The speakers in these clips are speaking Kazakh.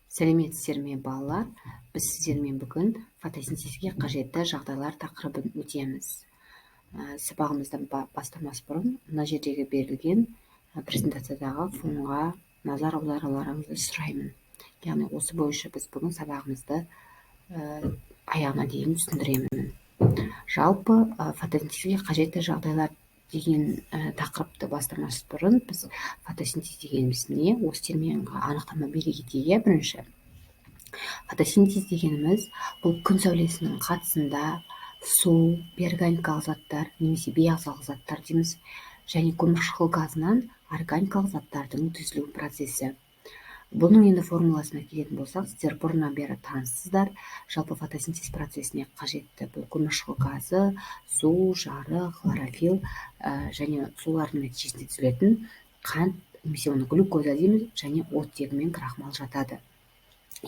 Сәлеметсіздер ме, балалар! Біз сіздермен бүгін фотосинтезге қажетті жағдайлар тақырыбын өтеміз. Сабағымызды бастамас бұрын мына жердегі берілген презентациядағы фонға назар аударуларыңызды сұраймын. Яғни осы бойынша біз бүгін сабағымызды аяғына дейін түсіндіремін. Жалпы, фотосинтезге қажетті жағдайлар деген тақырыпты бастамас бұрын біз фотосинтез дегеніміз не, осы терминға анықтама бере кетейік, иә. Бірінші, фотосинтез дегеніміз бұл күн сәулесінің қатысында су, бейорганикалық заттар немесе бейағзалық заттар дейміз және көмірқышқыл газынан органикалық заттардың түзілу процесі. Бұның енді формуласына келетін болсақ, сіздер бұрыннан бері таныссыздар. Жалпы, фотосинтез процесіне қажетті бұл көмірқышқыл газы, су, жарық, хлорофилл және солардың нәтижесінде түзілетін қант немесе оны глюкоза дейміз және оттегі мен крахмал жатады.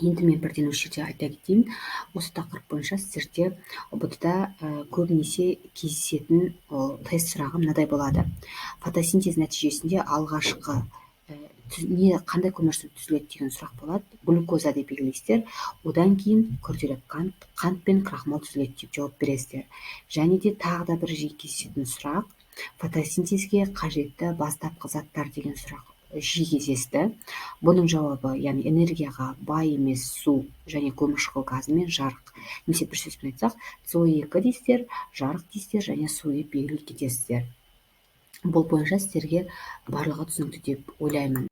Енді мен бірден осы жерде айта кетейін, осы тақырып бойынша сіздерде ҰБТ да көбінесе кездесетін тест сұрағы мынадай болады: фотосинтез нәтижесінде алғашқы не, қандай көмірсу түзіледі деген сұрақ болады. Глюкоза деп белгілейсіздер. Одан кейін күрделі қант, қант пен крахмал түзіледі деп жауап бересіздер. Және де тағы да бір жиі кездесетін сұрақ, фотосинтезге қажетті бастапқы заттар деген сұрақ жиі кездесті. Бұның жауабы, яғни энергияға бай емес су және көмірқышқыл газы мен жарық немесе бір сөзбен айтсақ, СО2 дейсіздер, жарық дейсіздер және су деп белгілей кетесіздер. Бұл бойынша сіздерге барлығы түсінікті деп ойлаймын.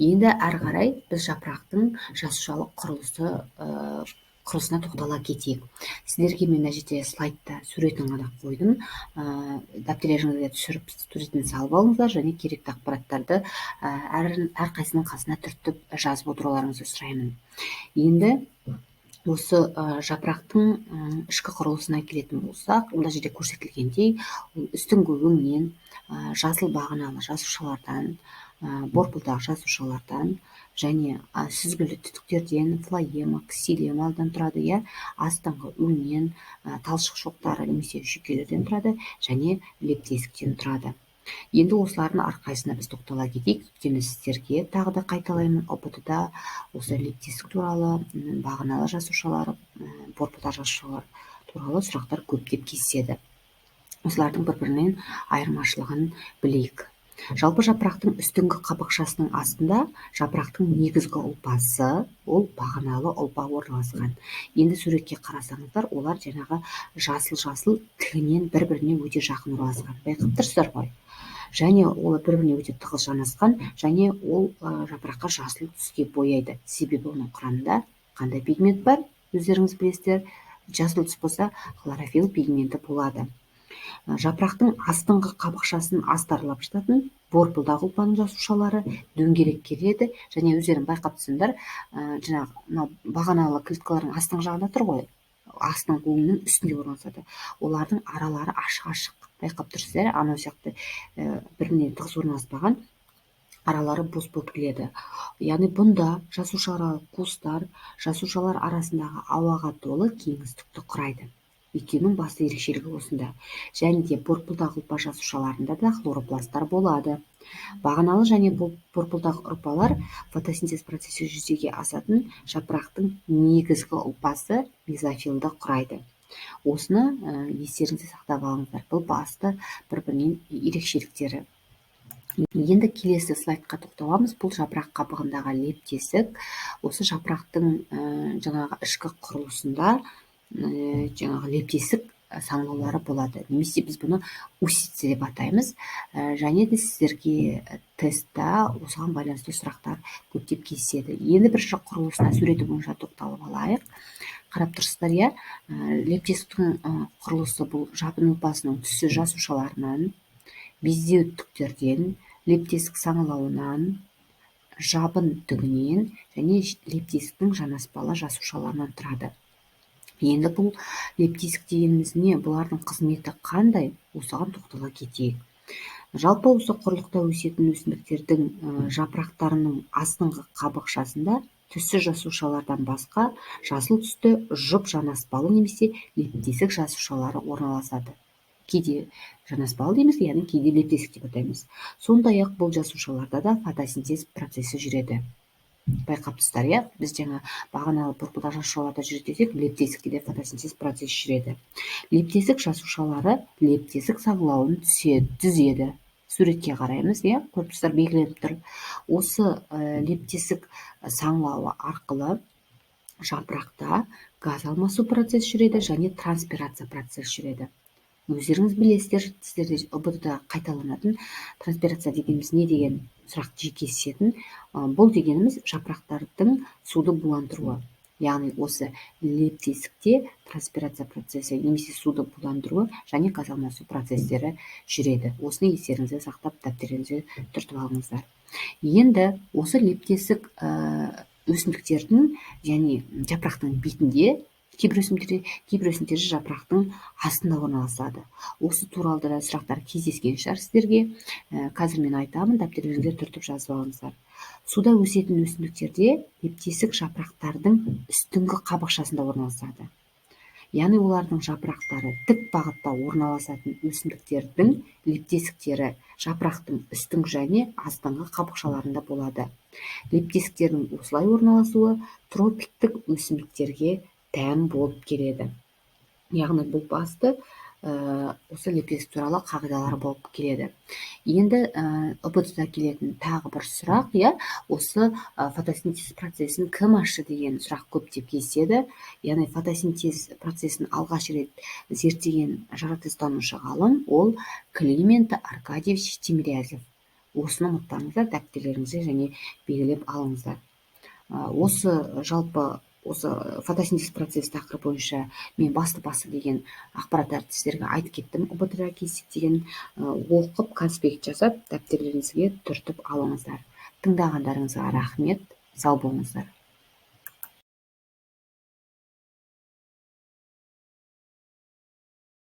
Енді әрі қарай біз жапырақтың жасушалық құрылысына тоқтала кетейік. Сіздерге мен мына жерде слайдта суретін ғана қойдым. Дәптерлеріңізге түсіріп, суретін салып алыңыздар және керекті ақпараттарды әрқайсысының қасына түртіп жазып отыруларыңызды сұраймын. Енді осы жапырақтың ішкі құрылысына келетін болсақ, мына жерде көрсетілгендей, ол үстіңгі өңнен, жасыл бағаналы жасушалардан, борпылдақ жасушалардан және сүзгілі түтіктерден, флоэма, ксилемадан тұрады, иә. Астыңғы өңнен, талшық шоқтары немесе жүйкелерден тұрады және лептесіктен тұрады. Енді осылардың әрқайсысына біз тоқтала кетейік, өйткені сіздерге тағы да қайталаймын, ҰБТ да осы лептесік туралы, бағаналы жасушалар, борпылдақ жасушалар туралы сұрақтар көптеп кездеседі. Осылардың бір бірінен айырмашылығын білейік. Жалпы, жапырақтың үстіңгі қабықшасының астында жапырақтың негізгі ұлпасы, ол бағаналы ұлпа орналасқан. Енді суретке қарасаңыздар, олар жаңағы жасыл жасыл тігінен бір біріне өте жақын орналасқан, байқап тұрсыздар ғой. Және ол бір біріне өте тығыз жанасқан және ол жапыраққа жасыл түске бояйды, себебі оның құрамында қандай пигмент бар, өздеріңіз білесіздер. Жасыл түс болса, хлорофилл пигменті болады. Жапырақтың астыңғы қабықшасын астарлап жататын борпылдақ ұлпаның жасушалары дөңгелек келеді және өздерің байқап тұрсаңдар, жаңағы мынау бағаналы клеткалардың астыңғы жағында тұр ғой, астыңғы өңнің үстінде орналасады. Олардың аралары ашық ашық, байқап тұрсыздар, анау сияқты бір біріне тығыз орналаспаған, аралары бос болып келеді. Яғни бұнда жасушааралық қуыстар жасушалар арасындағы ауаға толы кеңістікті құрайды. Екеуінің басты ерекшелігі осында. Және де борпылдақ ұлпа жасушаларында да хлоропласттар болады. Бағаналы және борпылдақ ұлпалар фотосинтез процесі жүзеге асатын жапырақтың негізгі ұлпасы мезофиллді құрайды. Осыны естеріңізде сақтап алыңыздар, бұл басты бір бірінен ерекшеліктері. Енді келесі слайдқа тоқталамыз. Бұл жапырақ қабығындағы лептесік. Осы жапырақтың жаңағы ішкі құрылысында жаңағы лептесік саңылаулары болады немесе біз бұны устьица деп атаймыз. Және де сіздерге тестта осыған байланысты сұрақтар көптеп кездеседі. Енді бірінші құрылысына, суреті бойынша тоқталып алайық. Қарап тұрсыздар, иә, лептесіктің құрылысы бұл жабын ұлпасының түссіз жасушаларынан, бездеу түктерден, лептесік саңылауынан, жабын түгінен және лептесіктің жанаспалы жасушаларынан тұрады. Енді бұл лептесік дегеніміз не, бұлардың қызметі қандай, осыған тоқтала кетейік. Жалпы, осы құрлықта өсетін өсімдіктердің жапырақтарының астыңғы қабықшасында түссіз жасушалардан басқа жасыл түсті жұп жанаспалы немесе лептесік жасушалары орналасады. Кейде жанаспалы дейміз, яғни кейде лептесік деп атаймыз. Сондай ақ бұл жасушаларда да фотосинтез процесі жүреді. Байқап тұрсыздар, иә, біз жаңа бағаналы бұрқылдақ жасушаларда жүреді десек, лептесікте де фотосинтез процесі жүреді. Лептесік жасушалары лептесік саңылауын түзеді. Суретке қараймыз, иә, көріп тұрсыздар, белгіленіп тұр. Осы лептесік саңылауы арқылы жапырақта газ алмасу процесі жүреді және транспирация процесі жүреді. Өздеріңіз білесіздер, сіздерде ҰБТ-да қайталанатын транспирация дегеніміз не деген сұрақ жиі кездесетін. Бұл дегеніміз жапырақтардың суды буландыруы. Яғни осы лептесікте транспирация процесі немесе суды буландыруы және газ алмасу процестері жүреді. Осыны естеріңізде сақтап, дәптерлеріңізге түртіп алыңыздар. Енді осы лептесік өсімдіктердің және жапырақтың бетінде, кейбір өсімдіктер жапырақтың астында орналасады. Осы туралы да сұрақтар кездескен шығар сіздерге. Қазір мен айтамын, дәптерлеріңізге түртіп жазып алыңыздар. Суда өсетін өсімдіктерде лептесік жапырақтардың үстіңгі қабықшасында орналасады. Яғни олардың жапырақтары тік бағытта орналасатын өсімдіктердің лептесіктері жапырақтың үстіңгі және астыңғы қабықшаларында болады. Лептесіктердің осылай орналасуы тропиктік өсімдіктерге тән болып келеді. Яғни бұл басты осы лептесік туралы қағидалар болып келеді. Енді ҰБТ-да келетін тағы бір сұрақ, иә, осы фотосинтез процесін кім ашты деген сұрақ көптеп кездеседі. Яғни фотосинтез процесін алғаш рет зерттеген жаратылыстанушы ғалым ол Климент Аркадьевич Тимирязев. Осыны ұмытпаңыздар, дәптерлеріңізге және белгілеп алыңыздар. Осы жалпы осы фотосинтез процесі тақырыбы бойынша мен басты-басты деген ақпараттарды сіздерге айтып кеттім. ҰБТ-да кездеседі деген, оқып, конспект жасап, дәптерлеріңізге түртіп алыңыздар. Тыңдағандарыңызға рахмет, сау болыңыздар.